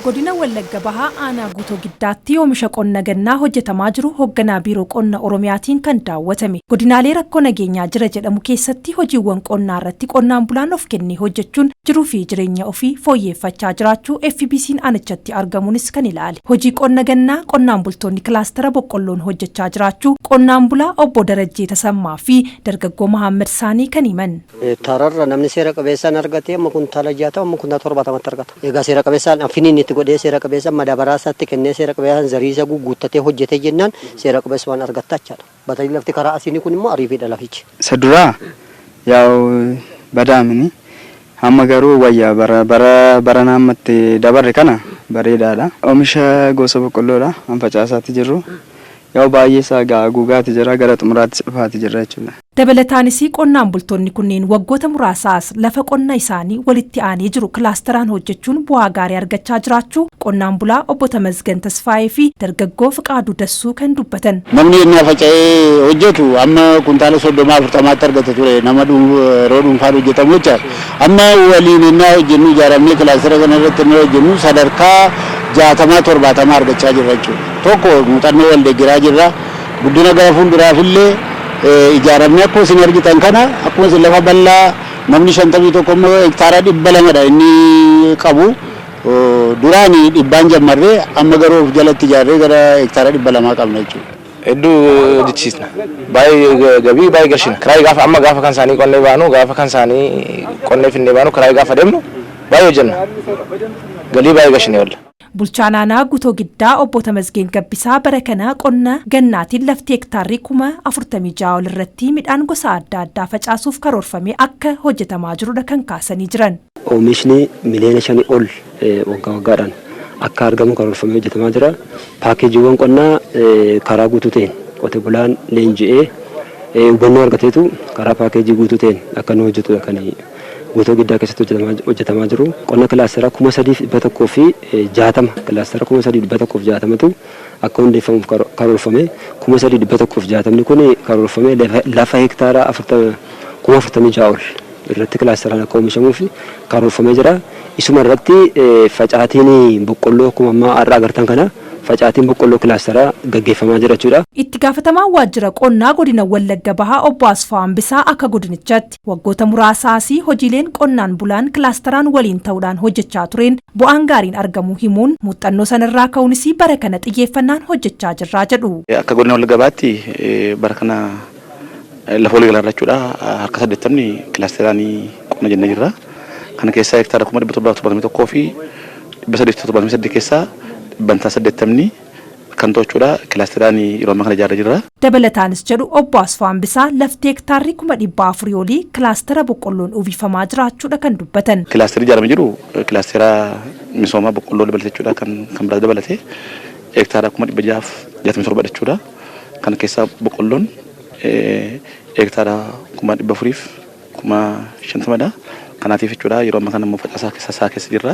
Godina Wallagga Bahaa Aanaa Guutoo Giddaatti oomisha qonna gannaa hojjetamaa jiru hogganaa Biiroo Qonna Oromiyaatiin kan daawwatame. Godinaalee rakkoo nageenyaa jira jedhamu keessatti hojiiwwan qonnaa irratti qonnaan bulaan of kennee hojjechuun jiruu fi jireenya ofii fooyyeeffachaa jiraachuu FBC'n aanichatti argamuunis kan ilaale. Hojii qonna gannaa qonnaan bultoonni kilaastara boqqolloon hojjechaa jiraachuu qonnaan bulaa obbo Darajjee Tasammaa fi dargaggoo Mahaammad Saanii kan himan. Hektaararra namni seera qabeessaan argate amma kuntaala 60 amma kuntaala 70tti argata. Egaa seera qabeessaan finiin itti godhee seera qabeessaan madaabaraa isaatti kennee seera qabeessaan zarii isaa guguuttatee hojjetee jennaan seera qabeessumaan argatta jechaadha. Batalii lafti karaa asiinii kun immoo ariifiidha lafichi. Isa duraa yaa'u badaamini amma garuu wayya bara bara barana amma itti dabarre kana bareedaadha. Oomisha gosa boqqolloodha an facaasaatti jirru. Yaa'u baay'ee isaa egaa gugaati jira gara xumuraattis dhufaati jirra jechuudha. Dabalataanis qonnaan bultoonni kunneen waggoota muraasaa as lafa qonna isaanii walitti aanee jiru kilaastaraan hojjechuun bu'aa gaarii argachaa jiraachuu qonnaan bulaa obbo Tamasgan Tasfaayee fi dargaggoo Fiqaaduu Dassuu kan dubbatan. Namni yennaa faca'ee hojjetu amma kuntaala 30 40tti argata ture nama yeroo dhuunfaan hojjetamu jechaadha. Amma waliin yennaa hojjennu ijaaramnee kilaastara kana irratti yennaa hojjennu sadarkaa 60 70 argachaa jirra jechuudha. Tokko muuxannoo wal deeggaraa jirra. Guddina gara fuulduraafillee ijaaramnee akkuma isin argitan kana akkuma isin lafa bal'aa namni 51 immoo hektaara 200 dha inni qabu. Duraan dhibbaan jammarree amma garuu of jalatti ijaarree gara hektaara 200 qabna jechuudha. Hedduu hojjechiisna. Baay'ee gabii baay'ee gashina. Kiraayii gaafa amma gaafa kan isaanii qonnee baanu gaafa kan isaanii qonnee finnee baanu kiraayii gaafa deemnu baay'ee hojjenna. Galii baay'ee gashinee oolla. Bulchaan Aanaa Guutoo Giddaa Obbo Tamasgeen Gabbisaa bara kana qonna gannaatiin lafti hektaarri 46,000 ol irratti midhaan gosa adda addaa facaasuuf karoorfamee akka hojjetamaa jirudha kan kaasanii jiran. Oomishni miliyoona 5 ol waggaa waggaadhaan akka argamu karoorfamee hojjetamaa jira. Paakeejiiwwan qonnaa karaa guutuu ta'een qote bulaan leenji'ee hubannoo argateetu karaa paakeejii guutuu ta'een akka inni hojjetudha kan Guutoo Giddaa keessatti hojjetamaa jiru. Qonna kilaastera 3,160 kilaastera 3,160tu akka hundeeffamuuf karoorfame. 3,160ni kun karoorfamee lafa hektaara 46,000 ol irratti kilaasteraan akka oomishamuuf karoorfamee jira. Isuma irratti facaatiin boqqolloo akkuma ammaa har'a agartan kana facaatiin boqqolloo kilaasteraa gaggeeffamaa jira jechuudha. Itti gaafatamaan waajjira qonnaa godina Wallagga Bahaa obbo Asfaaw Hambisaa akka godinichatti Waggoota muraasaa asii hojiileen qonnaan bulaan kilaastaraan waliin ta'uudhaan hojjechaa tureen bu'aan gaariin argamuu himuun, muuxxannoo sanarraa ka'uunis bara kana xiyyeeffannaan hojjechaa jirraa jedhu. Akka Godina Wallagga Bahaatti bara kana lafa waliigalaa irraa jechuudha harka 80ni kilaasteraan qonna jennee jirra. Kana keessaa hektaara 771,378 keessaa dhibbantaa 80ni kan ta'u jechuudha. Kilaasteraan yeroo ammaa kana ijaarree jirra. Dabalataanis jedhu Obbo Asfaaw Hambisaa lafti hektaarri 400,000 olii kilaastera boqqolloon uwwifamaa jiraachuudha kan dubbatan. Kilaasterri ijaarame jiru kilaastera misooma boqqolloo dabalatee jechuudha kan kan biraas dabalatee hektaara 667,000 dha jechuudha. Kana keessaa boqqolloon hektaara 450,000 dha. Kanaatiif jechuudha yeroo ammaa kana immoo facaasaa keessa isaa keessa jirra.